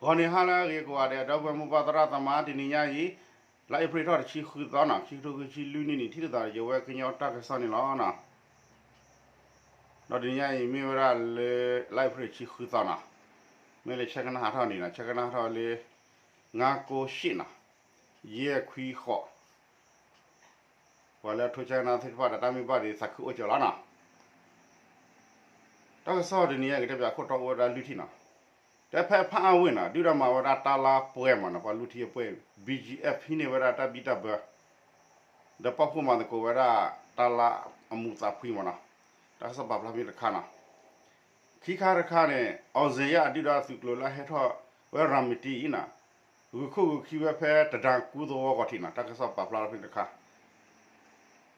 ဂီၤနံၤဟါလၢအဂ့ၤကိးဂၤဒဲး ဒီပုၢ်ဝဲၢ်မိၢ်ပၢ်သရၣ်သမါ တနံၤညါအံၤ လါအ့ဖြ့ၣ်ထီၣ်တဆံဃုသီနီၤ ခံကထိခံဆံလွံၢ်နံၣ်န့ၣ် ထံၣ်လိာ်သးဒီးယဝဲကညီတၢ်ကစီၣ်န့ၣ်လီၤ. ဒီးတနံၤညါအံၤမ့ၢ်ဝဲဒၣ်လၢ လါအ့ဖြ့ၣ်တဆံဃုသီနီၤ မ့ၢ်လၢဆဲကနၣ်ဟးထီၣ်န့ၣ်နီၤ ဆဲကနၣ်ဟးထီၣ်လၢ ငါးကိုးရှစ်နီၤ ယဲၢ်ခွံဃိး ပှၤလၢအထိဆဲကနၣ်သ့ၣ်တဖၣ်ဒီးတၢ်မ့ၢ်ဘၣ်ဒီးသးခုအိၣ်ကၠီၤလီၤနီၤ. တၢ်ကစီၣ်တနံၤညါကတဲဘၣ်ခိၣ်တီအိၣ်ဝဲဒၣ်လွံၢ်ထံၣ်နီၤ. တဲဖဲဖးအဝ့ၢ်နီၤ ဒုၣ်ဒါမၤဝဲဒၣ်တၢ်လါပှဲၤမးနီၤ ပှၤလူထံအပှဲၤ ဘံၣ်ကၠံအ့ၣ်ဖံန့ၢ်ဝဲဒၣ်တၢ်ဘံၣ်တၢ်ဘၢ ဒီးပာ်ဖှိၣ်မၤသကိးဝဲဒၣ်တၢ်လါအမူးသးဖှံမးနီၤ. တၢ်ကစီၣ်ပာ်ဖျါဖဲတခါနီၤ. ခံခါတခါန့ၣ် အောင်ဇေယျအဒုၣ်ဒါအသုးကျိၤလၢအဟဲထီၣ်ဝဲရၤမတံအံၤနီၤ ဂုာ်ခိၣ်ဂုာ်ခံဝဲဖဲတဒါကူသဝီဂီၤထံးနီၤ တၢ်ကစီၣ်ပာ်ဖျါထီၣ်ဖဲန့ၣ်တခါ.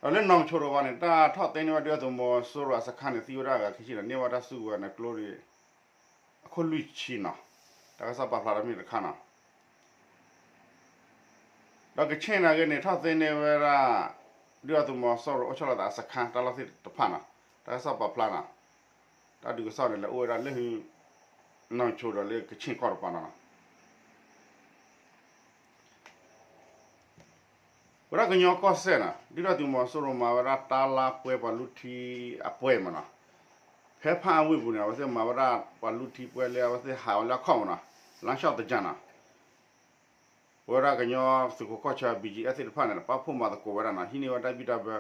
ဒီးလၢနီၢ်ဆိးတကပၤန့ၣ် တၢ်ထီၣ်သ့န့ၢ်ဝဲဒုၣ်ဒါသုးမီၤစိရိၤအစခါန့ၣ် သံဝဲဒၣ်အဂၤခံဆံနီၤ န့ၢ်ဝဲတၢ်စုကဝဲၤန့ၣ်ကျိန့ၣ် အခိၣ်လွံၢ်ဆံနီၤ တၢ်ကစီၣ်ပာ်ဖျါထီၣ်ဖဲန့ၣ်တခါနီၤ. ဒီးကဆ့ၣ်နီၤဂ့ၤန့ၣ် ထီၣ်သ့န့ၢ်ဝဲဒၣ် ဒုၣ်ဒါသုးမီၤစိရိၤအိၣ်ဆီလီၤသးအစခါတၢ်လီၢ်သ့ၣ်တဖၣ်နီၤ တၢ်ကစီၣ်ပာ်ဖျါနီၤ. တၢ်ဒုးကစီၣ်န့ၣ် လဲၤအိၣ်ဝဲဒၣ်လၢ နီၢ်ဆိးဒီးလၢကဆ့ၣ်ကီၢ်တကပၤနီၤ. ဝဲဒၣ်ကညီကီၢ်စဲၣ်နီၤ ဒုၣ်ဒါသုးမီၤစိရိၤမၤဝဲဒၣ်တၢ်လါပှဲၤပှၤလူထံအပှဲၤမးနီၤ. ဖဲဖးအဝ့ၢ်ပူၤန့ၣ် အဝဲသ့ၣ်မၤဝဲဒၣ်ပှၤလူထံပှဲၤလၢအဝဲသ့ၣ်ဟးဝဲလၢအခီၣ်မးနီၤ လါရှီၣ်သကၢ်နီၤ. ပဝဲဒၣ်ကညီသုးခိးကီၢ်ဆၢ ဘံၣ်ကၠံအ့ၣ်သ့ၣ်တဖၣ်န့ၣ် ပာ်ဖှိၣ်မၤသကိးဝဲဒၣ်နီၤ ဟံးန့ၢ်ဝဲတၢ်ဘံၣ်တၢ်ဘၢ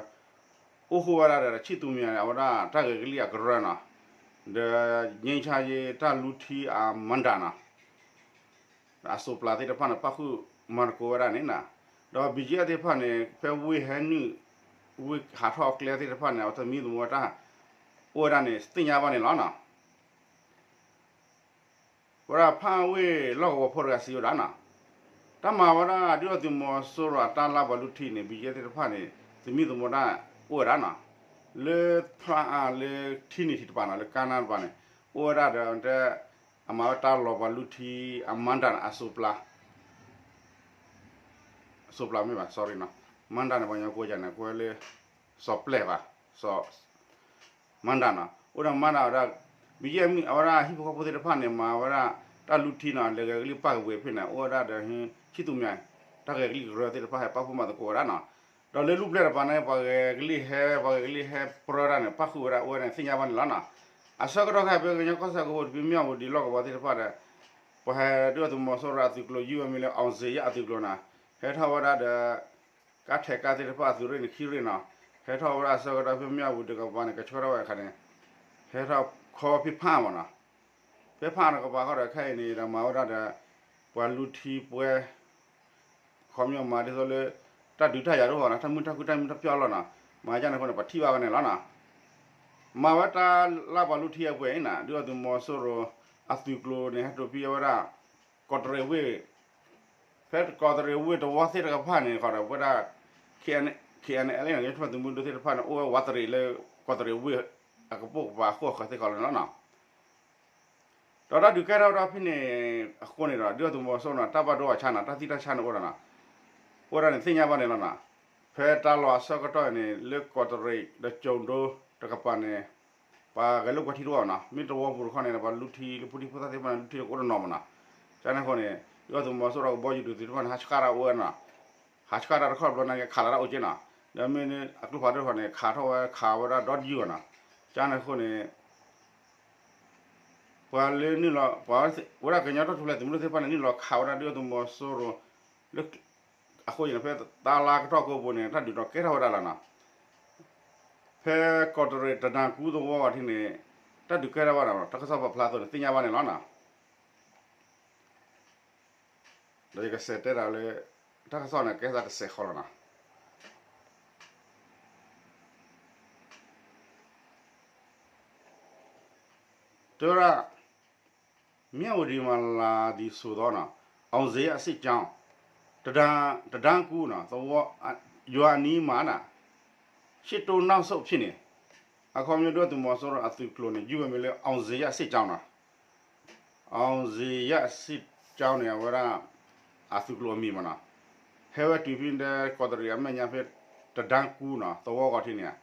အိၣ်ဃူဝဲဒၣ်ဒီးဆံၣ်သူမံၤန့ၣ် အဝဲဒၣ်တၢ်ဂဲၤကလံၣ်အကရၢနီၤ ဒီး ငြိမ်းချမ်းရေး တၢ်လူထံအမၤဒၣ်နီၤ အစိးပျၤသ့ၣ်တဖၣ်န့ၣ် ပာ်ဃုာ်မၤသကိးဝဲဒၣ်န့ၣ်နီၤ. ဒီး ဘံၣ်ကၠံအ့ၣ် သ့ၣ်တဖၣ်န့ၣ် ဖဲဝ့ၢ်ဟဲနုာ် ဝ့ၢ်ဟးထီၣ်ကျဲသ့ၣ်တဖၣ်န့ၣ် အဝဲသမံသမိးဝဲတၢ် အိၣ်ဝဲဒၣ်န့ၣ် သ့ၣ်ညါဘၣ်န့ၣ်လီၤနီၤ. ဝဲဒၣ်ဖးအဝ့ၢ်လီၢ်ကဝီၤဖိတဂၤစံးဝဲဒၣ်နီၤ တၢ်မၤဝဲဒၣ်ဒုၣ်ဒါသုးမီၤစိရိၤအတၢ်လါပှၤလူထံန့ၣ် ဘံၣ်ကၠံအ့ၣ် သ့ၣ်တဖၣ်န့ၣ် သမံသမိးတၢ်အိၣ်ဝဲဒၣ်နီၤ လၢဖးအါလၢထံနံၤထံးတပၤနီၤ လၢကါနါတပၤန့ၣ် အိၣ်ဝဲဒၣ်ဒီး အမၤဝဲတၢ်လီၤပှၤလူထံအမၤဒၣ်န့ၣ် အစိးပျၤ အစိးပျၤမ့ၢ်ဘၣ် sorry နီၤ မၤဒၣ်န့ၣ် ပှၤကညီကိးယၤန့ၣ် ကွဲလၢ စီၤပျဲၢ်ဘၣ် စီၤ မၤဒၣ်နီၤ အိၣ်ဒီးမၤဒၣ်ဝဲဒၣ် ဘံၣ်ကၠံအ့ၣ် အဝဲဒၣ်ဟံၣ်ဖိဃီဖိသ့ၣ်တဖၣ်န့ၣ် မၤဝဲဒၣ် တၢ်လူထံနီၤ လဲၤဂဲၤကလံၣ်ပာ်ကဝ့ၤဖဲန့ၣ် အိၣ်ဝဲဒၣ်ဒီး ဆံၣ်သူမံၤ တၢ်ဂဲၤကလံၣ်ကရၢသ့ၣ်တဖၣ်ဟဲပာ်ဖှိၣ်မၤသကိးဝဲဒၣ်နီၤ ဒီးလၢလူၢ်ပျဲၢ်တပၤန့ၣ် ပှၤဂဲၤကလံၣ်ဟဲ ပှၤဂဲၤကလံၣ်ဟဲပြၢဒၣ်န့ၣ် ပာ်ဃုာ်ဝဲဒၣ် အိၣ်ဝဲဒၣ်န့ၣ် သ့ၣ်ညါဘၣ်န့ၣ်လီၤနီၤ အဆၢကတီၢ်ခဲအံၤ ပကညီကီၢ်စဲၣ်ကဝီၤတပံးမၠၣ်ဝူၤဒံးလီၢ်ကဝီၤသ့ၣ်တဖၣ်ဒီး ပှၤဟဲဒုၣ်ဒါသုးမီၤစိရိၤအသုးကျိၤ ယုၢ်ဝဲမ့ၢ်လၢ အောင်ဇေယျ အသုးကျိၤနီၤ ဟဲထီၣ်ဝဲဒၣ်ဒီး ကါထဲးကါသ့ၣ်တဖၣ်အသုးရ့ၣ်န့ၣ်ခံရ့ၣ်နီၤ ဟဲထီၣ်ဝဲဒၣ်အဆၢကတီၢ်ဖဲမၠၣ်ဝူၤတကပၤန့ၣ် ကဆှၢထီၣ်ဝဲအခါန့ၣ် ဟဲထီၣ်ခီဖံဖးမးနီၤ ဖဲဖးတကပၤဃီဒီးခဲအံၤန့ၣ် ဒီးမၤဝဲဒၣ်ဒီး ပှၤလူထံပှဲၤ ခီပညီမၤဒ်သိးလၢ တၢ်ဒုးတၢ်ယၤတအိၣ်ဘၣ်နီၤ တၢ်မုာ်တၢ်ခုၣ်တၢ်မံတၢ်ပျီလီၤနီၤ မၤယါန့ၣ်အဃိန့ၣ် ပထံၣ်ဘၣ်ဝဲန့ၣ်လီၤနီၤ မၤဝဲတၢ်လၢပှၤလူထံအပှဲၤအံၤနီၤ ဒုၣ်ဒါသုးမီၤစိရိၤ အသုးကျိၤန့ၣ် ဟဲတိၤဖံးဝဲဒၣ် ကီးတရံးဝ့ၢ် ဖဲကီးတရံးဝ့ၢ်တဝီသ့ၣ်တကပၤန့ၣ် ဃီဒီးဝဲဒၣ် K N L န့ၣ် ကညီထူၣ်ဖျဲးသုးမုၢ်ဒိၣ်သ့ၣ်တဖၣ်န့ၣ် အိၣ်ဝဲဝးတရံးလၢ ကီးတရံးဝ့ၢ်အကပိာ်ကပၤအဃိအဃၢၤသ့ၣ်ဃီလီၤန့ၣ်လီၤနီၤ ဒီးတၢ်ဒုးကဲထီၣ်ဝဲဒၣ်ဖဲန့ၣ်အဃိန့ၣ်ဒီး ဒုၣ်ဒါသုးမီၤစိရိၤန့ၣ် တၢ်ဘၣ်ဒိဘၣ်ဆါန့ၣ် တၢ်သံတၢ်ဆါန့ၣ်အိၣ်ဒီးနီၤ အိၣ်ဝဲဒၣ်န့ၣ်သ့ၣ်ညါဘၣ်န့ၣ်လီၤနီၤ ဖဲတၢ်လီၢ်အဆၢကတီၢ်န့ၣ် လၢကီးတရံးဒီးကၠိၤဒိတကပၤန့ၣ် ပှၤဂဲၤလိာ်ကွဲထံတအိၣ်ဘၣ်နီၤ မ့ၢ်တဝီပူၤတခီန့ၣ် ပှၤလူထံလၢဖိဒံဖိသၣ်သ့ၣ်တဖၣ်န့ၣ် လူထံကအိၣ်တနီၤမးနီၤ ကန့ၣ်အဃိန့ၣ် ဒုၣ်ဒါသုးမီၤစိရိၤကဘီယူၤဒုးသ့ၣ်တဖၣ်န့ၣ် ဟးဆှၣ်တၢ်အိၣ်ဝဲနီၤ ဟးဆှၣ်တၢ်တခီဘျီန့ၣ် ခးလီၤတၢ်အိၣ်က့နီၤ ဒီးမ့ၢ်အကျိဖးဒိၣ်တခီန့ၣ် ခးထီၣ်ဝဲခးဝဲဒၣ်ဒီတယုၢ်ဘၣ်နီၤ ကန့ၣ်အဃိန့ၣ် ပှၤလၢနုာ်လီၤ ပှၤဝဲဒၣ်ကညီထူၣ်ဖျဲးသုးမုၢ်ဒိၣ်သ့ၣ်တဖၣ်န့ၣ် နုာ်လီၤခးဝဲဒၣ်ဒုၣ်ဒါသုးမီၤစိရိၤ လၢ အဃိန့ၣ် ဖဲတၢ်လါကထီၣ်ကိးပူၤန့ၣ် တၢ်ဒုးဒီးကဲထီၣ်ဝဲဒၣ်လီၤနီၤ ဖဲကီးတရံးတဒါကူသဝီဂီၤထံးန့ၣ် တၢ်ဒုးကဲထီၣ်ဝဲဒၣ်နီၤ တၢ်ကစီၣ်ပာ်ဖျါအသိးန့ၣ် သ့ၣ်ညါဘၣ်န့ၣ်လီၤနီၤ ဒီးယကစးတဲတၢ်လၢ တၢ်ကစီၣ်န့ၣ် ကဲသးတစဲးဃီလီၤနီၤ တဲဝဲဒၣ် မြဝတီမှာ လာသည်ဆိုသော အောင်ဇေယျစစ်ကြောင်း တဒါကူနီၤ သဝီ ရွာအနီးမှာ စစ်တိုးနောက်ဆုတ်ဖြစ်နေ အခီပညီ ဒုၣ်ဒါသုးမီၤစိရိၤအသုးကျိၤန့ၣ် ယုၢ်ဝဲမ့ၢ်လၢ အောင်ဇေယျစစ်ကြောင်းနီၤ အောင်ဇေယျစစ်ကြောင်းန့ၣ် အဝဲဒၣ် အသုးကျိၤအမံၤမးနီၤ ဟဲဝဲတုၤဖဲန့ၣ် ကီးတရံးအမဲာ်ညါဖဲ တဒါကူနီၤ သဝီဂီၤထံးန့ၣ် အဝ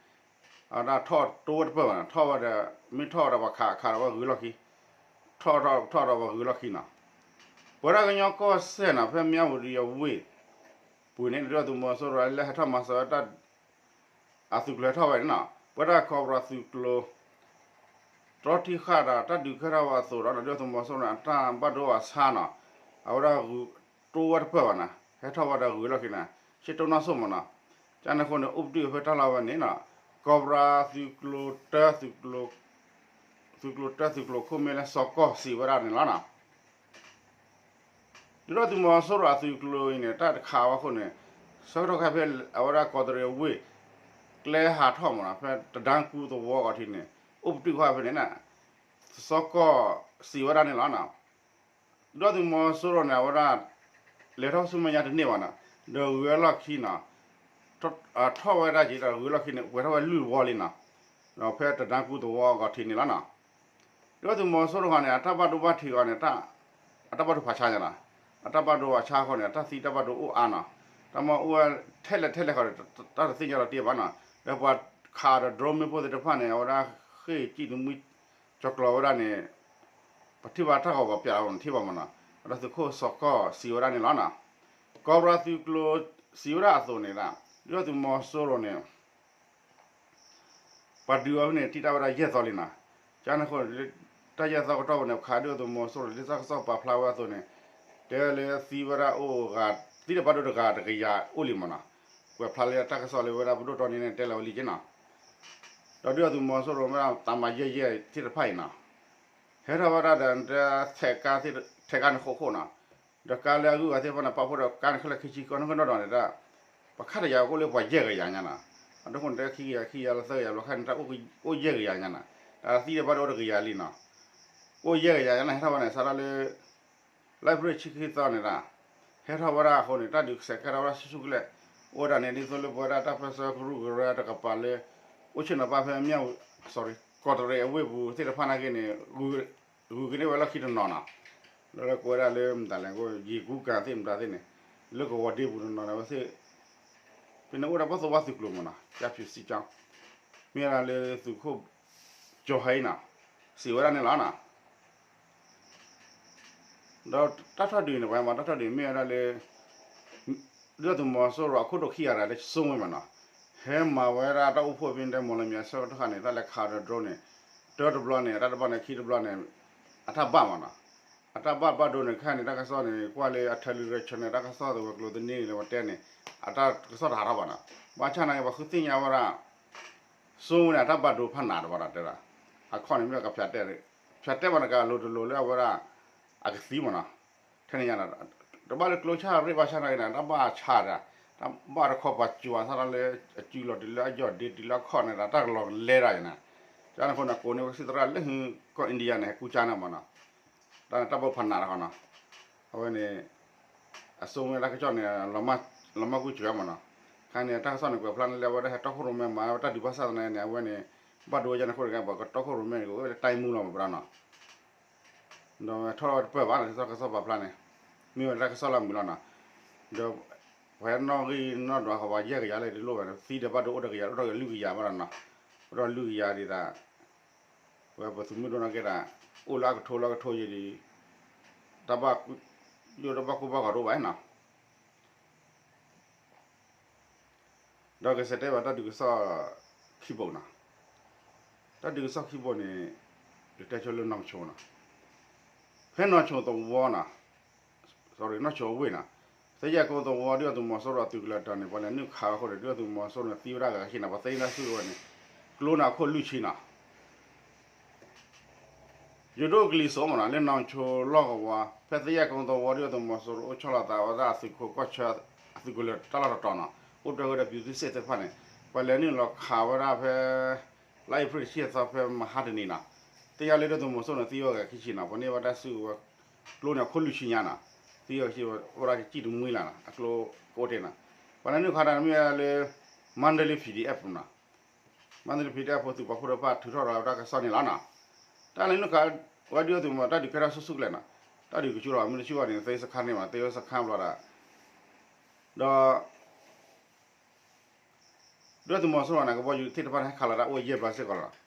ဲဒၣ်ထီၣ်တိဝဲတပၢၢ်ဘၣ်နီၤ ထီၣ်ဝဲဒီး မ့ၢ်ထီၣ်ဝဲဒီးပှၤခး ခးဒီးဝဲဂုၤလီၢ်ခံ ထီၣ်ထီၣ်ထီၣ်ဒီးပှၤဂုၤလီၢ်ခံနီၤ ပဝဲဒၣ်ကညီကီၢ်စဲၣ်နီၤ ဖဲမၠၣ်ဝတံၤအဝ့ၢ်ပူၤန့ၣ် ဒုၣ်ဒါသုးမီၤစိရိၤလၢဟဲထီၣ်မၤစၢၤဝဲတၢ် အသုးကျိၤဟဲထီၣ်ဝဲန့ၣ်နီၤ ပဝဲဒၣ် Cobra သုးကျိၤ တြီထံဃာ်ဒီးတၢ်ဒုးကဲထီၣ်ဝဲအသိးဒီး ဒုၣ်ဒါသုးမီၤစိရိၤန့ၣ် အတၢ်ဘၣ်ဒိဘၣ်ဆါနီၤ အဝဲဒၣ်ဂုၤတိဝဲတပၢၢ်ဘၣ်နီၤ ဟဲထီၣ်ဝဲဒီးဂုၤဝဲလီၢ်ခံန့ၣ် ရှ့ၣ်တိၢ်နီၢ်ဆိၣ်မးနီၤ ကန့ၣ်အဃိန့ၣ် အိၣ်ပတုာ်ဖဲတၢ်လီၢ်ဝဲန့ၣ်နီၤ Cobra သုးကျိၤတၢ သုးကျိၤတၢ သုးကျိၤခိၣ်မ့ၢ်လၢစီၤကီၢ်စံးဝဲဒၣ်န့ၣ်လီၤနီၤ ဒုၣ်ဒါသုးမီၤစိရိၤအသုးကျိၤအံၤန့ၣ် တၢ်တခးဝဲအဃိန့ၣ် ဆၢကတီၢ်ခဲအံၤဖဲအဝဲဒၣ်ကီးတရံးအဝ့ၢ် ကျဲဟးထီၣ်မးနီၤ ဖဲတဒါကူသဝီအဂီၤထံးန့ၣ် အိၣ်ပတုာ်ဃာ်ဖဲန့ၣ် စီၤကီၢ်စံးဝဲဒၣ်န့ၣ်လီၤနီၤ ဒုၣ်ဒါသုးမီၤစိရိၤန့ၣ် အဝဲဒၣ် လဲၤထီၣ်ဆူမဲာ်ညါတန့ၢ်ဘၣ်နီၤ ဒီးဂုၤဝဲလီၢ်ခံနီၤ ထီၣ်ဝဲဒၣ်က့ၤဒီးဂုၤလီၢ်ခံန့ၣ် ပှဲၤထီၣ်ဝဲလွံၢ်ဝီလံနီၤ ဒီးဖဲတဒါကူသဝီအဂီၤထံးန့ၣ်လီၤနီၤ ဒုၣ်ဒါသုးမီၤစိရိၤဃီန့ၣ် အတၢ်ဘၣ်ဒိဘၣ်ထံးဃီန့ၣ် အတၢ်ဘၣ်ဒိဖးဆါညါနီၤ အတၢ်ဘၣ်ဒိဖးဆါဃီန့ၣ် အတၢ်သံတၢ်ဘၣ်ဒိအိၣ်အါနီၤ တၢ်မ့ၢ်အိၣ်ဝဲထဲလဲၣ်ထဲလဲၣ်ဃီန့ၣ် တၢ်တသ့ၣ်ညါလီၤတ့ၢ်ဘၣ်နီၤ ဒီးပှၤခးဒီး drone မ့ၣ်ပိၢ်သ့ၣ်တဖၣ်န့ၣ် အဝဲဒၣ်ဃ့ၢ်ကံၣ်တမှံ ကၠီၤကျီၤဝဲဒၣ်န့ၣ် ပထံၣ်ဘၣ်တၢ်ဂီၤပှၤပျးအီၤန့ၣ်ထံၣ်ဘၣ်မးနီၤ ဒီးသုးခိၣ်စီၤကီၢ်စံးဝဲဒၣ်န့ၣ်လီၤနီၤ ကီးဘြၤသုးကျိၤစံးဝဲဒၣ်အသိးန့ၣ် ဒုၣ်ဒါသုးမီၤစိရိၤန့ၣ် ပှၤဒုးအီၤဖဲန့ၣ် တံၢ်တၢ်ဝဲဒၣ်ယဲၢ်သီလံနီၤ ကန့ၣ်အဃိန့ၣ် တၢ်ယဲၢ်သီကတီၢ်ပူၤန့ၣ် ခးဒုၣ်ဒါသုးမီၤစိရိၤ လၢတၢ်ကစီၣ်ပာ်ဖျါဝဲအသိးန့ၣ် တဲလၢသံဝဲဒၣ်အိၣ်ဂၤ သံတဘၣ်ဒိတဂၤတကယၤအိၣ်လံမးနီၤ ကွဲးဖျါလၢတၢ်ကစီၣ်လၢဝဲဒၣ်ပဒိၣ်တီနံန့ၣ် တဲလီၤဝဲလံက့နီၤ ဒီးဒုၣ်ဒါသုးမီၤစိရိၤမ့ၢ်ဒၣ်တၢ်မၤယဲၢ်ယဲၢ်သ့ၣ်တဖၣ်အံၤနီၤ ဟဲထီၣ်ဝဲဒၣ်ဒီး ထဲးကါန့ၣ်ဃိးခိၣ်နီၤ ဒီးကါလၢအဂုၤအဂၤသ့ၣ်တဖၣ်န့ၣ် ပာ်ဖှိၣ်ဒီးကါန့ၣ်ခဲလၢာ်ခံဆံကီၢ်နီၢ်ကနီၣ်ဒီးန့ၣ်ဒၣ် ပှၤခးတယၤကအိၣ်လၢပှၤယဲၢ်ကယၤညါနီၤ အဒိဃိန့ၣ် တၢ်ခံကယၤခံကယၤလၢသၢကယၤဘျီခါန့ၣ် တၢ်အိၣ်ယဲၢ်ကယၤညါနီၤ တၢ်သံတဘၣ်ဒိတကယၤလံနီၤ အိၣ်ယဲၢ်ကယၤညါန့ၣ် ဟဲထီၣ်ဝဲန့ၣ် စးထီၣ်လၢ လါအ့ဖြ့ၣ်ဆံခံသီန့ၣ်ဒၣ် ဟဲထီၣ်ဝဲဒၣ်အဃိန့ၣ် တၢ်ဒုးကဲထီၣ်ဝဲဒၣ်ဆူၣ်ဆူၣ်ကလဲာ် အိၣ်ဝဲဒၣ်န့ၣ် ဒ်သိးလၢပဝဲဒၣ်တၢ်ပၢၢ်ဆၢကရူၢ်ကရၢတကပၤလၢ အိၣ်ဆ့ၣ်နီၤပၢ်ဖဲမၠၣ်ဝတံၤ sorry ကီးတရံးအဝ့ၢ်ပူၤသ့ၣ်တဖၣ်နာ်က့န့ၣ် ဂုၤကန့ၢ်ဝဲလီၢ်ခံတနီၤနီၤ လၢလၢကိးဝဲဒၣ်လၢမတၤလဲၣ် ယံာ်ကူကၤသ့ၣ်မတၤသ့ၣ်န့ၣ် လၢကဝီၤဒ့ပူၤတနီၤန့ၣ်ဝဲသ့ၣ် ဖဲန့ၣ်အိၣ်ဒၣ်ပှၤသိၣ်ဝါသုးကျိၤမးနီၤ ကၠၢဖၠူးစံကၠီ မ့ၢ်ဝဲဒၣ်လၢသုးခိၣ်ကၠီၤဟဲအံၤနီၤ စံးဝဲဒၣ်န့ၣ်လီၤနီၤ ဒီးတၢ်ထီၣ်ဒုးန့ၣ် ပှၤမၤတၢ်ထီၣ်ဒုးမ့ၢ်ဝဲဒၣ်လၢ ဒုၣ်ဒါသုးမီၤစိရိၤအခိၣ်ဒိၣ်ခံဂၤတဂၤလၢစိမ့ၢ်မးနီၤ ဟဲမၤဝဲဒၣ်တၢ်အိၣ်ဖှိၣ်ဖဲန့ၣ် မီၢ်လမၠဲၤဆၢကတီၢ်ခါန့ၣ် တၢ်လဲၤခးဒီး drone န့ၣ် တၢတဘျီန့ၣ် အတၢ်တဘၣ်န့ၣ် ခံတဘျီန့ၣ် အတၢ်ဘၣ်မးနီၤ အတၢ်ဘၣ်ဘၣ်ဒိန့ၣ် ခဲအံၤန့ၣ် တၢ်ကစီၣ်န့ၣ် ကွၢ်လၢအ Telegram channel တၢ်ကစီၣ်သဝဲကျိၤသန့ၣ်လၢပတဲန့ၣ် အတၢ်ကစီၣ်တဟးထီၣ်ဘၣ်နီၤ ဘၣ်ဆၣ်နာ်က့ ပှၤဃုသ့ၣ်ညါဝဲဒၣ် စိဝဲန့ၣ် အတၢ်ဘၣ်ဒိဖးနးတဘၣ်ဒီးတဲဒၣ် အခီၣ်န့ၣ်မ့ၢ်ကဖျးတဲာ် ဖျးတဲာ်ဘၣ်တကးလိၤတလိၤလၢအဝဲဒၣ် အကသံမးနီၤ ထဲန့ၣ်ညါဒီး တဘၣ်လၢကျိဆၣ်ရ့ၣ်ဘၣ်ဆၣ်နာ်က့န့ၣ် တၢ်ဘၣ်ဆါဒၣ် တၢ်ဘၣ်တခီပှၤစှၤဆၣ်ဒီးလၢ အစုလီၤတုၤလၢအယီၢ်ဒ့တုၤလၢအခီၣ်န့ၣ်ဒီး တၢ်ကလီၤလဲဒၣ်အံၤန့ၣ် ကန့ၣ်အဃိန့ၣ် ကိးန့ၢ်ဝဲကစၢ်သရၣ်လၢဟုကီၢ် India န့ၣ် ဟဲကူကၠါန့ၣ်မးနီၤ တၢ်န့ၣ်တၢ်ဘၣ်ဖးနးတခီနီၤ အဝဲန့ၣ် အစိမ့ၢ်တၢ်ကစီၣ်န့ၣ် လီၤမၢ်ကူစၢၤမးနီၤ ခဲန့ၣ် တၢ်ကစီၣ်န့ၣ် ကွဲးဖျါန့ၣ်လၢအဝဲဒၣ်ဟဲတီခိၣ်ရိၣ်မဲမၤဝဲတၢ်ဒုးဘၣ်ဆၣ်သနာ်က့န့ၣ် အဝဲန့ၣ် ဘၣ်ဒိဝဲဒ်န့ၣ်အဃိတဂ့ၤ ပှၤကတီခိၣ်ရိၣ်မဲန့ၣ် ကအိၣ်ဝဲလၢ တိုင်းမှူး လီၤမးပှၤနီၤ ဒီးထီၣ်ဝဲတပၢၢ်ဘၣ်နီၤ တၢ်ကစီၣ်ပာ်ဖျါန့ၣ် မ့ၢ်ဝဲတၢ်ကစီၣ်လၢမုာ်လီၤနီၤ ဒီး ပှၤဟဲနီၣ်ဂံၢ်နီၣ်ဒွးဃီၤပှၤယဲၢ်ကယၤလၢတလိၣ်ဘၣ် သံဒီးဘၣ်ဒိအိၣ်တကယၤ အိၣ်ထီၣ်က့ၤလွံၢ်ကယၤဘၣ်ဒီးနီၤ အိၣ်ထီၣ်လွံၢ်ကယၤဒ်သိး ဝဲပသုးမုၢ်ဒိၣ်နာ်က့ဒီး အိၣ်လၢအကထိလၢအကထိယံၤဒီး တၢ်ဘၣ် ယိၣ်တၢ်ဘၣ်ကိၢ်ဘၣ်ဂီၤတအိၣ်ဘၣ်နီၤ ဒီးကစဲးတဲဘၣ်တၢ်ဒုးကစီၣ်ခံဘိနီၤ တၢ်ဒုးကစီၣ်ခံဘိန့ၣ် ယတဲဆိလၢနီၢ်ဆိနီၤ ဖဲနီၢ်ဆိသဝီနီၤ sorry နီၢ်ဆိအဝ့ၢ်နီၤ သယဲၢ်ကိသဝီ ဒုၣ်ဒါသုးမီၤစိရိၤအသုးကလၢၤတၢ်န့ၣ် ပှၤလဲၤနုာ်ခးအဃိန့ၣ် ဒုၣ်ဒါသုးမီၤစိရိၤန့ၣ် သံဝဲဒၣ်ဂၤခံနီၤ ပှၤသ့န့ၢ်တၢ်စုကဝဲၤန့ၣ် ကျိန့ၣ်အခိၣ်လွံၢ်ဆံနီၤ ယိၤဒိၣ်ကလံၤစိးမးနီၤ လၢနီၢ်ဆိလီၢ်ကဝီၤ ဖဲသယဲၢ်ကိသဝီ ဒုၣ်ဒါသုးမီၤစိရိၤအိၣ်ဆီလီၤသးဝဲဒၣ်အသုးခိၣ်ကီၢ်ဆၢ အသုးကလၢၤတၢ်လီၢ်တတီၤနီၤ အိၣ်တ့ၢ်ဝဲဒီး ပြည်သူ့စစ် သ့ၣ်တဖၣ်န့ၣ် ပှၤလဲၤနုာ်လီၤခးဝဲဒၣ်ဖဲ လါအ့ဖြ့ၣ်တဆံသီ ဖဲမဟါတနံၤနီၤ သ့ၣ်ညါလၢဒုၣ်ဒါသုးမီၤစိရိၤန့ၣ် သံဝဲဂၤခံဆံနီၤ ပှၤန့ၢ်ဝဲတၢ်စုကဝဲၤ ကျိန့ၣ်အခိၣ်လွံၢ်ဆံညါနီၤ သံဝဲဂၤခံဆံ အိၣ်ဒၣ်ကံၣ်တမှံလၢ်နီၤ အကျိကအိၣ်တ့ၢ်နီၤ ပှၤလဲၤနုာ်ခးတၢ်မ့ၢ်ဝဲလၢ မါဒလ့ ပီၣ်ဒံၣ်အဲၣ်ပီၣ်နီၤ မါဒလ့ ပီၣ်ဒံၣ်အဲၣ်ပီၣ် သုးပာ်ဖှိၣ်တဖၣ်ထုးထီၣ်ဒီးတၢ်ကစီၣ်န့ၣ်လီၤနီၤ တၢ်လဲၤနုာ်ခးဝဲဒုၣ်ဒါသုးမီၤ တၢ်ဒုးကဲထီၣ်ဆူၣ်ဆူၣ်ကလဲာ်နီၤ တၢ်ဒုးကဆူၣ်လီၤ မ့ၢ်တဆူၣ်ဘၣ်န့ၣ် သ့စခါန့ၣ်မး သ့ဝဲစခါဘျီဒီး ဒီး ဒုၣ်ဒါသုးမီၤစိရိၤန့ၣ် ကဘီယူၤသ့ၣ်တဖၣ်န့ၣ် ဟဲခးလီၤတၢ်အိၣ်ယဲၢ်ဘျီစ့ၢ်ကီးလီၤနီၤ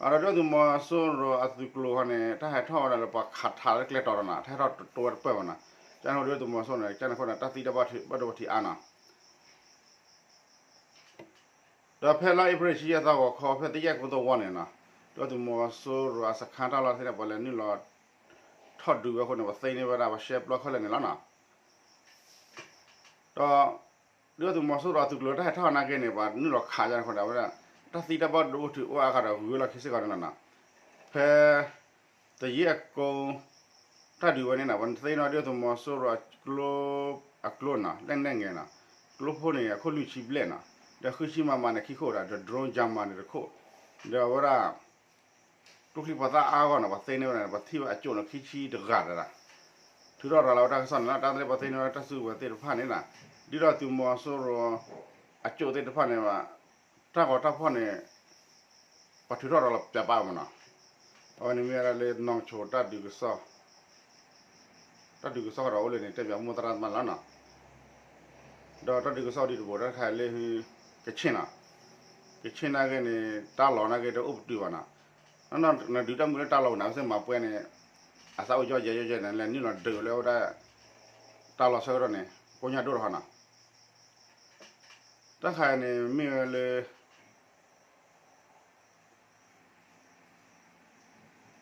အဒီးဒုၣ်ဒါသုးမီၤစိရိၤအသုးကျိၤဃီန့ၣ် တၢ်ဟဲထီၣ်ဝဲဒၣ်လၢပှၤခးထးလၢကျဲတီၤဒီးနီၤ တၢ်ဟဲထီၣ်တတိဝဲတပၢၢ်ဘၣ်နီၤ, ကန့ၣ်ဒုၣ်ဒါသုးမီၤစိရိၤန့ၣ် ကန့ၣ်အဃိန့ၣ် တၢ်သံတၢ်ဘၣ်ဒိဘၣ်ထံးအါနီၤ ဒီးဖဲလါအ့ဖြ့ၣ်တဆံယဲၢ်သီဂီၤခီ ဖဲသယဲၢ်ကိသဝီန့ၣ်နီၤ, ဒုၣ်ဒါသုးမီၤစိရိၤအစခါတၢ်လီၢ်သ့ၣ်န့ၣ် ပှၤလဲၤနုာ်လီၤ ထီၣ်ဒုးဝဲအဃိန့ၣ် ပှၤသ့န့ၢ်ဝဲဒၣ်ပှၤရှဲပျီခဲလၢာ်န့ၣ်လီၤနီၤ. ဒီး ဒုၣ်ဒါသုးမီၤစိရိၤအသုးကျိၤတၢ်ဟဲထီၣ်နာ်က့န့ၣ် ပှၤနုာ်လီၤခးယါန့ၣ်အဃိန့ၣ် အဝဲဒၣ် တၢ်သံတၢ်ဘၣ်ဒိအိၣ်ထီၣ်အိၣ်အါဃီဒီးဂုၤဝဲလီၢ်ခံစ့ၢ်ကီးန့ၣ်လီၤနီၤ. ဖဲ သယဲၢ်ကိ တၢ်ဒုးဝဲန့ၣ်နီၤ ပှၤသ့န့ၢ်ဒုၣ်ဒါသုးမီၤစိရိၤအကျိ အကျိနီၤ လက်နက်ငယ်နီၤ, ကျိဖိန့ၣ် အခိၣ်လွံၢ်ဆံဘျဲၣ်နီၤ, ဒီးဃုဆံမမန့ၣ်ခံခိၣ်ဒီး ဒီး drone jammer န့ၣ်တခိၣ်, ဒီးအဝဲဒၣ် ကျိချံပှၤသၣ်အါဂီၢ်နီၤ ပှၤသ့န့ၢ်ဝဲဒၣ်န့ၣ် ပှၤထံၣ်ဝဲအကျိန့ၣ် ခံဆံတဂၤတဂၤ, ထုးထီၣ်ရၤလီၤဝဲတၢ်ကစီၣ်န့ၣ်လီၤ. တၢ်သ့ၣ်ပှၤသ့န့ၢ်ဝဲတၢ်စုကဝဲၤသ့ၣ်တဖၣ်န့ၣ်နီၤ, ဒုၣ်ဒါသုးမီၤစိရိၤ အကျိသ့ၣ်တဖၣ်န့ၣ် တၢ်ဂီၤတၢ်ဖီၣ်န့ၣ် ပှၤထုးထီၣ်ရၤလီၤပျးပာ်မးနီၤ, အဝဲန့ၣ်မ့ၢ်ဝဲဒၣ်လၢ နီၢ်ဆိတၢ်ဒုးကစီၣ် တၢ်ဒုးကစီၣ်ဒီးအိၣ်လၢန့ၣ် တဲပၠးမိၢ်သရၣ်သမါလီၤနီၤ. ဒီးတၢ်ဒုးကစီၣ်ဒ်တဘိ တၢ်တခါလၢ ကခ့ၣ်နီၤ, ကခ့ၣ်နာ်က့န့ၣ် တၢ်လီၢ်နာ်က့တအိၣ်ပတုာ်ဘၣ်နီၤ, နဒုးတၢ်မုာ်လၢတၢ်လီၢ်ဝဲန့ၣ် အဝဲသ့ၣ်မၤပှဲၤန့ၣ် အသးအိၣ်ယီၢ်ယဲယီၢ်ယဲန့ၣ် လဲၤနုာ်လီၤဒုးလၢအဝဲဒၣ် တၢ်လီၢ်ဆၢကတီၢ်န့ၣ် ကိညၢ်ဒိၣ်တခီနီၤ, တၢ်တခါန့ၣ်မ့ၢ်ဝဲလၢ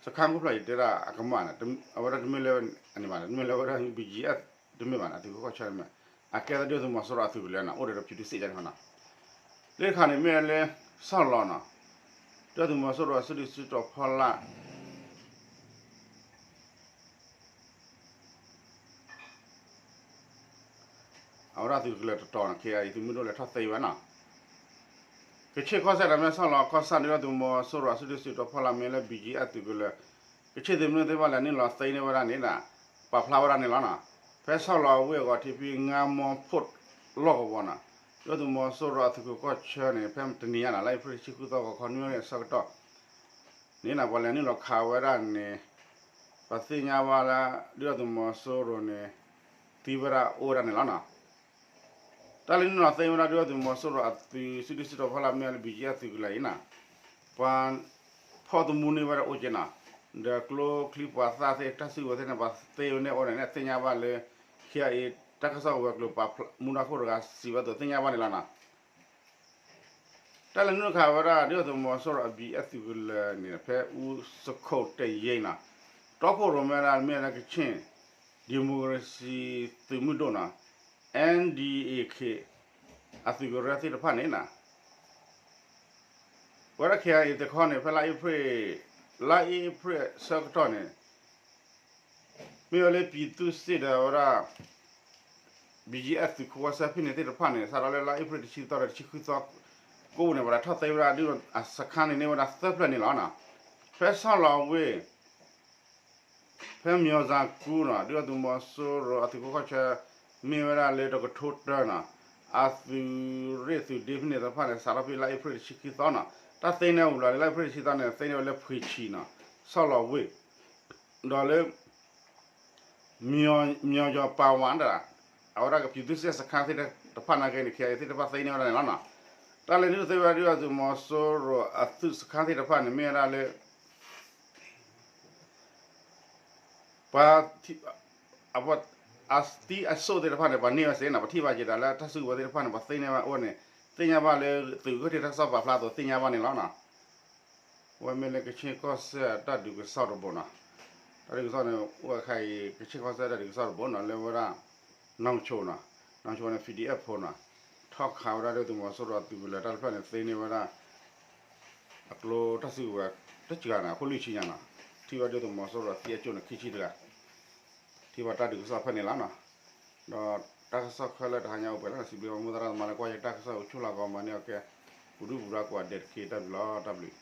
စခါခိၣ်ဖျီၣ်အံၤတဲဒၣ်အကမၣ်န့ၣ် အဝဲဒၣ်တမ့ၢ်လၢ အန့ၣ်ဘၣ်န့ၣ် တမ့ၢ်လၢအဝဲဒၣ် ဘံၣ်ကၠံအၣ် တမ့ၢ်ဘၣ်န့ၣ် အသုးခိၣ်ခီၣ်ဆၢတမ့ၢ်, အကဲသးဒုၣ်ဒါသုးမီၤစိရိၤအသုးကလၢၤန့ၣ် အိၣ်ဒီးတဖၠူတစ့ၣ်န့ၣ်နီၤ, လၢတခါန့ၣ်မ့ၢ်ဝဲလၢ ဆီၣ်လီၤနီၤ, ဒုၣ်ဒါသုးမီၤစိရိၤအစုဒုၣ်စုတီၤဖီလာ် အဝဲဒၣ်သုးကလၢၤတတီၤန့ၣ် ခဲအံၤသုးမုၢ်ဒိၣ်လဲၤထီၣ်သ့ဝဲနီၤ, ကခ့ၣ်ကီၢ်စဲၣ်ဒီးမ့ၢ်ဆီၣ်လီၤကီၢ်ဆၣ် ဒုၣ်ဒါသုးမီၤစိရိၤအစုဒုၣ်စုတီၤဖီလာ်မ့ၢ်လၢ ဘံၣ်ကၠံအၣ်သုးကလၢၤ, ကခ့ၣ်သုးမုၢ်ဒိၣ်သ့ၣ်တဖၣ်လဲၤနုာ်လီၤသ့န့ၢ်ဝဲဒၣ်န့ၣ်ဒီး ပာ်ဖျါဝဲဒၣ်န့ၣ်လီၤနီၤ, ဖဲဆီၣ်လီၤဝ့ၢ်အဂီၤထံးဖဲငါမီဖိၣ်လီၢ်ကဝီၤနီၤ, ဒုၣ်ဒါသုးမီၤစိရိၤအသုးခိၣ်ကီၢ်ဆၢန့ၣ် ဖဲတနံၤညါနီၤ လါအ့ဖြ့ၣ်တဆံဃုသီဂီၤခီနွံနၣ်ရံၣ်အဆၢကတီၢ် န့ၣ်နီၤ ပှၤလဲၤနုာ်လီၤခးဝဲဒၣ်န့ၣ် ပှၤသ့ၣ်ညါဘၣ်လၢ ဒုၣ်ဒါသုးမီၤစိရိၤန့ၣ် သံဝဲဒၣ်အိၣ်ဝဲဒၣ်န့ၣ်လီၤနီၤ, တၢ်လဲၤနုာ်လီၤသ့ဝဲဒၣ်ဒုၣ်ဒါသုးမီၤစိရိၤအသုးစုဒုၣ်စုတီၤဖီလာ်မ့ၢ်လၢ ဘံၣ်ကၠံအၣ်သုးကလၢၤအံၤနီၤ, ပှၤဖီၣ်သမူန့ၢ်ဝဲဒၣ်အိၣ်က့နီၤ, ဒီးကျိချံပှၤသၣ်သ့ၣ်တၢ်စုကဝဲၤသ့ၣ်န့ၣ် ပှၤသ့ဝဲန့ၣ်အိၣ်န့ၣ် သ့ၣ်ညါဘၣ်လၢ ခဲအံၤ တၢ်ကစီၣ်ဝဲၤကျိၤပာ်ဖျါမူဒါခိၣ်တဂၤစံးဝဲအသိး သ့ၣ်ညါဘၣ်န့ၣ်လီၤနီၤ. တၢ်လဲၤနုာ်ခးဝဲဒၣ် ဒုၣ်ဒါသုးမီၤစိရိၤအဘံၣ်အၣ်သုးကလၢၤန့ၣ် ဖဲအူစခိၣ်တယ့နီၤ, တီခိၣ်ရိၣ်မဲဒၣ်မ့ၢ်လၢ Kachin Democracy သုးမုၢ်ဒိၣ်နီၤ, N D A K အသုးကရၢသ့ၣ်တဖၣ်န့ၣ်နီၤ ဝဲဒၣ်ခဲအံၤတခီန့ၣ် ဖဲလါအ့ဖြ့ၣ်, လါအ့ဖြ့ၣ်ဆၢကတီၢ်န့ၣ် မ့ၢ်ဝဲလၢ ပြည်သူ့စစ် ဒီးဝဲဒၣ် ဘံၣ်ကၠံအၣ်သုးခိၣ်ဝါဆၢဖဲန့ၣ်သ့ၣ်တဖၣ်န့ၣ် စးထီၣ်လၢလါအ့ဖြ့ၣ်တဆံသီဒီးတဆံဃုသီ ကိးပူၤန့ၣ် ပှၤလဲၤထီၣ်သ့ဝဲဒၣ်ဒုၣ်ဒါအစခါန့ၣ်န့ၢ်ဝဲဒၣ်သၢဖျၢၣ်န့ၣ်လီၤနီၤ. ဖဲဆီၣ်လီၤဝ့ၢ် ဖဲမၠီၤစၣ်ကူနီၤ ဒုၣ်ဒါသုးမီၤစိရိၤအသုးခိၣ်ခီၣ်ဆၢ မ့ၢ်ဝဲဒၣ်လၢတကထိတၢနီၤ အသုးရ့ၣ်သုးဒ့ဖဲန့ၣ်သ့ၣ်တဖၣ်န့ၣ် စးထီၣ်ဖဲလါအ့ဖြ့ၣ်တဆံခံသီနီၤ တၢ်သ့န့ၢ်ဝံၤလီၤလၢလါအ့ဖြ့ၣ်တဆံသီန့ၣ် သ့န့ၢ်ဝဲလၢဖှ့ၤဆံးနီၤ ဆီၣ်လီၤဝ့ၢ် ဒီးလၢ မၠီၤယီၤပၤဝးဒၣ် အဝဲဒၣ်က ပြည်သူ့စစ် စခါသ့ၣ်တဖၣ်နာ်က့န့ၣ် ခဲအံၤသ့ၣ်တဖၣ်သ့န့ၢ်ဝဲဒၣ်န့ၣ်လီၤနီၤ. တၢ်လဲၤနုာ်သ့ဝဲဒၣ်ဒုၣ်ဒါသုးမီၤစိရိၤအသုးစခါသ့ၣ်တဖၣ်န့ၣ် မ့ၢ်ဝဲဒၣ်လၢ ပှၤ အသံအစိၣ်သ့ၣ်တဖၣ်န့ၣ် ပှၤန့ၢ်ဝဲစ့ၢ်နီၤ ပှၤထံၣ်ဘၣ်က့ၤဒၣ်လၢတၢ်စုကဝဲၤသ့ၣ်တဖၣ်န့ၣ် ပှၤသ့န့ၢ်ဝဲအိၣ်န့ၣ် သ့ၣ်ညါဘၣ်လၢသုးဂၢၢ်ထံးတၢ်ကစီၣ်ပာ်ဖျါအသိးသ့ၣ်ညါဘၣ်န့ၣ်လီၤနီၤ. ဝဲမ့ၢ်လၢကခ့ၣ်ကီၢ်စဲၣ်တၢ်ဒုးကစီၣ်တဘိနီၤ. တၢ်ဒုးကစီၣ်န့ၣ် အိၣ်အခါအံၤ ကခ့ၣ်ကီၢ်စဲၣ်တၢ်ဒုးကစီၣ်တဘိနီၤ လၢဝဲဒၣ် နီၢ်ဆိနီၤ နီၢ်ဆိန့ၣ် ဖံးဒံးအဲၣ်ဖိနီၤ ထီၣ်ခးဝဲဒၣ်ဒုၣ်ဒါသုးမီၤစိရိၤအသုးကလၢၤတၢ်တဖျၢၣ်န့ၣ် သ့န့ၢ်ဝဲဒၣ် အကျိတၢ်စုကဝဲၤတစှၤန့ၣ် အခိၣ်လွံၢ်ဆံညါနီၤ ထံၣ်ဝဲဒၣ်ဒုၣ်ဒါသုးမီၤစိရိၤအသံအစိၣ်န့ၣ်ခံဆံတဂၤ ထံၣ်ဘၣ်တၢ်ဒုးကစီၣ်ဖဲန့ၣ်လီၤနီၤ. ဒီးတၢ်ကစီၣ်ခဲလၢာ်တဟါညါအိၣ်ပှဲၤလီၤ စံးဘျုးမိၢ်သရၣ်သမါလၢကွၢ်ယတၢ်ကစီၣ်အိၣ်ဆူၣ်လီၤကီးမၤန့ၢ်အီၤကဲ ပူၤဒုၣ်ပူၤဒါကိးဂၤဒဲးတက့ၢ် တၢ်ဘျုးလီၤ တၢ်ဘျုး